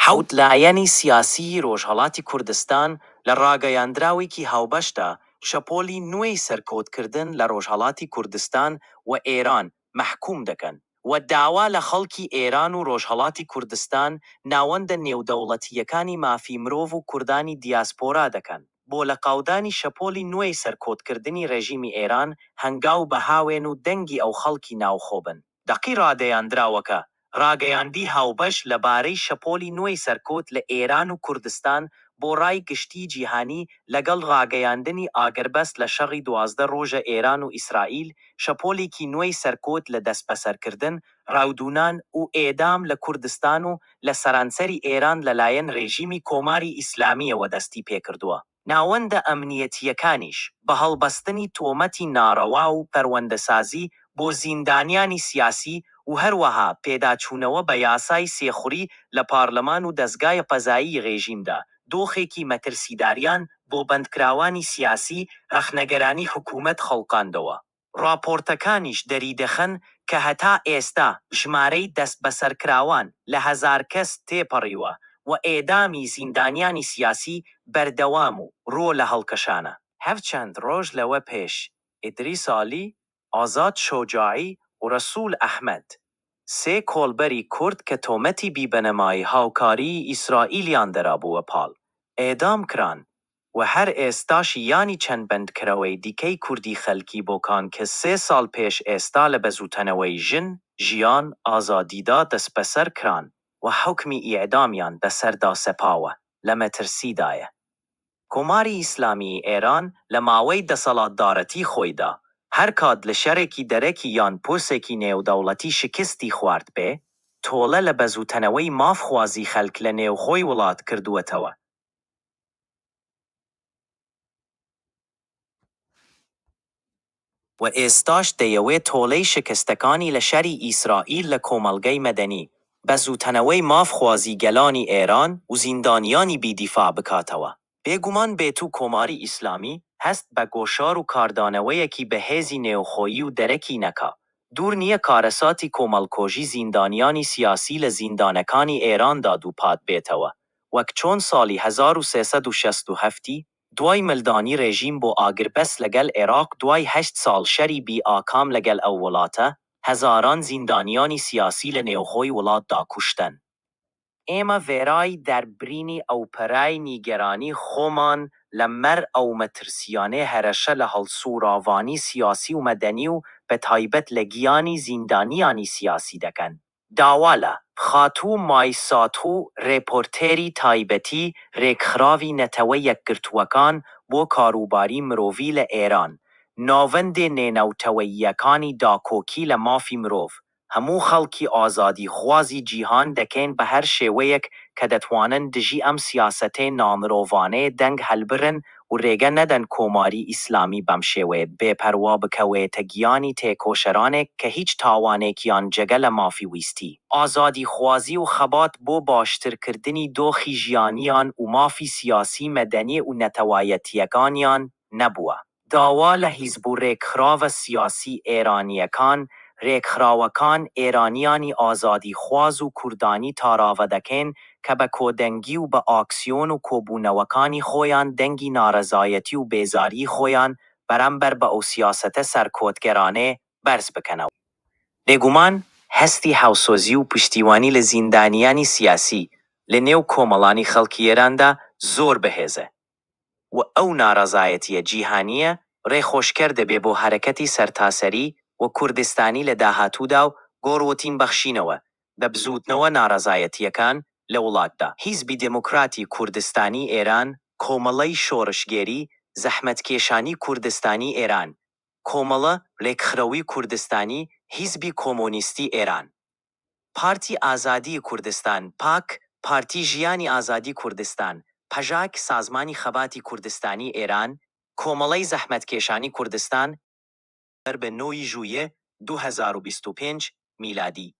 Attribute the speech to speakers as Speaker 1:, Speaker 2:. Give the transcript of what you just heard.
Speaker 1: حەوت لایەنی سیاسیی ڕۆژهەڵاتی کوردستان لە ڕاگەیاندراوێکی هاوبەشدا شەپۆلی نوێی سەرکۆتکردن لە ڕۆژهەڵاتی کوردستان و ئێران مەحکووم دەکەن و داوا لە خەڵکی ئێران و ڕۆژهەڵاتی کوردستان، ناوەندە نێودەوڵەتییەکانی مافی مرۆڤ و کوردانی دیاسپۆرا دەکەن بۆ لەقاودانی شەپۆلی نوێی سەرکۆتکردنی ڕێژیمی ئێران هەنگاو بهاوێن و دەنگی ئەو خەڵکی ناوخۆ بن. دەقی ڕادەیاندراوەکە، ڕاگەیاندی هاوبەش لە بارەی شەپۆلی نوێی سەرکۆت لە ئێران و کوردستان بۆ ڕای گشتیی جیهانی لەگەڵ ڕاگەیاندنی ئاگربەست لە شەڕی 12 ڕۆژە ئێران و ئیسرائیل، شەپۆلێکی نوێی سەرکۆت لە دەسبەسەرکردن، ڕاودوونان و ئێعدام لە کوردستان و لە سەرانسەری ئێران لەلایەن ڕێژیمی کۆماری ئیسلامییەوە دەستی پێکردووە. ناوەندە ئەمنییەتییەکانیش بە هەڵبەستنی تۆمەتی ناڕەوا و پەروەندەسازی بۆ زیندانیانی سیاسی و هەروەها پێداچوونەوە بە یاسای سیخوڕی لە پارلمان و دەزگای قەزایی ڕێژیمدا، دۆخێکی مەترسیداریان بۆ بەندکراوانی سیاسی، ڕەخنەگرانی حکوومەت خوڵقاندووە. ڕاپۆرتەکانیش دەریدەخەن کە هەتا ئێستا ژمارەی دەستبەسەرکراوان لە هەزارکەس تێپەڕیوە و ئێعدامی زیندانیانی سیاسی بەردەوام و ڕوو لە هەڵکشانە. هەرچەند ڕۆژ لەوە پێش ئیدریس عالی، ئازاد شوجاعی و ڕەسووڵ ئەحمەد، سێ کۆڵبەری کورد کە تۆمەتی بیبنەمای هاوکاریی ئیسرائیلیان درابووە پاڵ، ئێعدام کران و هەر ئێستاش ژیانی چەند بەندکراوی دیکەی کوردی خەڵکی بۆکان کە سێ ساڵ پێش ئێستا لە بزووتنەوەی ژن، ژیان، ئازادیدا دەسبەسەر کران و حوکمی ئێعدامیان بەسەردا سەپاوە، لە مەترسیدایە. کۆماری ئیسلامیی ئێران لە ماوەی دەسەڵاتدارەتیی خۆیدا، هەر کات لە شەرێکی دەرەکی یان پرسێکی نێودەوڵەتی شکستی خواردبێ، تۆڵە لە بزووتنەوەی مافخوازیی خەڵک لە نێوخۆی وڵات کردووەتەوە. و ئێستاش دەیەوێ تۆڵەی شکستەکانی لە شەری ئیسرائیل لە کۆمەڵگەی مەدەنی، بزووتنەوەی مافخوازیی گەلانی ئێران و زیندانیانی بی دیفاع بکاتەوە. بێگومان بێتوو کۆماری ئیسلامی هەست بە گوشار و کاردانەوەیەکی بەهێزی نێوخۆیی و دەرەکی نەکا، دوور نییە کارەساتی کۆمەڵکۆژی زیندانیانی سیاسی لە زیندانەکانی ئێراندا دووپات بێتەوە وەک چۆن ساڵی 1367 ی دوای ملدانی رێژیم بۆ ئاگربەس لەگەل عێراق دوای هەشت ساڵ شەری بی ئاکام لەگەل ئەو وڵاتە، هەزاران زیندانیانی سیاسی لە نێوخۆی وڵاتدا کوشتن. ئێمە وێرای دەربرینی ئەوپەرای نیگەرانی خۆمان لە مەر ئەو مەترسیانەی هەرەشە لە هەڵسووراوانی سیاسی و مەدەنی و بە تایبەت لە گیانی زیندانیانی سیاسی دەکەن، داوا لە، خاتوو مای ساتو رێپۆرتێری تایبەتی رێکخراوی نەتەوە یەکگرتووەکان بۆ کاروباری مرۆڤی لە ئێران، ناوەندە نێونەتەوەییەکانی داکۆکی لە مافی مرۆڤ، هەموو خەڵکی ئازادیخوازی جیهان دەکەین بە هەر شێوەیەک کە دەتوانن دژی ئەم سیاسەتەی نامرۆڤانەیە دەنگ هەڵبرن و رێگە نەدەن کۆماری ئیسلامی بەم شێوەیە بێپەروا بکەوێتە گیانی تێکۆشەرانێک کە هیچ تاوانێکیان جگە لە مافی ویستی ئازادیخوازی و خەبات بۆ باشترکردنی دۆخی ژیانیان و مافی سیاسی، مەدەنی و نەتەوایەتییەکانیان نەبووە. داوا لە حیزب و رێکخراوە سیاسی ئێرانییەکان، رێکخراوەکان، ئێرانیانی ئازادیخواز و کوردانی تاراوە دەکەین کە بە کۆدەنگی و بە ئاکسیۆن و کۆبوونەوەکانی خۆیان دەنگی نارەزایەتی و بێزاریی خۆیان بەرامبەر بە ئەو سیاسەتە سەرکۆتگەرانەیە بەرز بکەنەوە. بێگومان هەستی هاوسۆزی و پشتیوانی لە زیندانیانی سیاسی لە نێو کۆمەڵانی خەڵکی ئێراندا زۆر بەهێزە، و ئەو ناڕەزایەتییە جیهانییە ڕێخۆشکەر دەبێ بۆ حەرەکەتی سەرتاسەری و کوردستانی لە داهاتوودا و گۆڕوتین بەخشینەوە بە بزووتنەوە ناڕەزایەتییەکان لە وڵاتدا. حیزبی دێموکراتی کوردستانی ئێران، کۆمەڵەی شۆڕشگێری زەحمەتکێشانی کوردستانی ئێران، کۆمەڵە، ڕێکخراوی کوردستانی، حیزبی کۆمۆنیستی ئێران، پارتی ئازادیی کوردستان، پاک، پارتی ژیانی ئازادی کوردستان، پەژاک، سازمانی خەباتی کوردستانی ئێران، کۆمەڵەی زەحمەتکێشانی کوردستان، بەر بە نۆ ی ژووییە 2025 میلادی.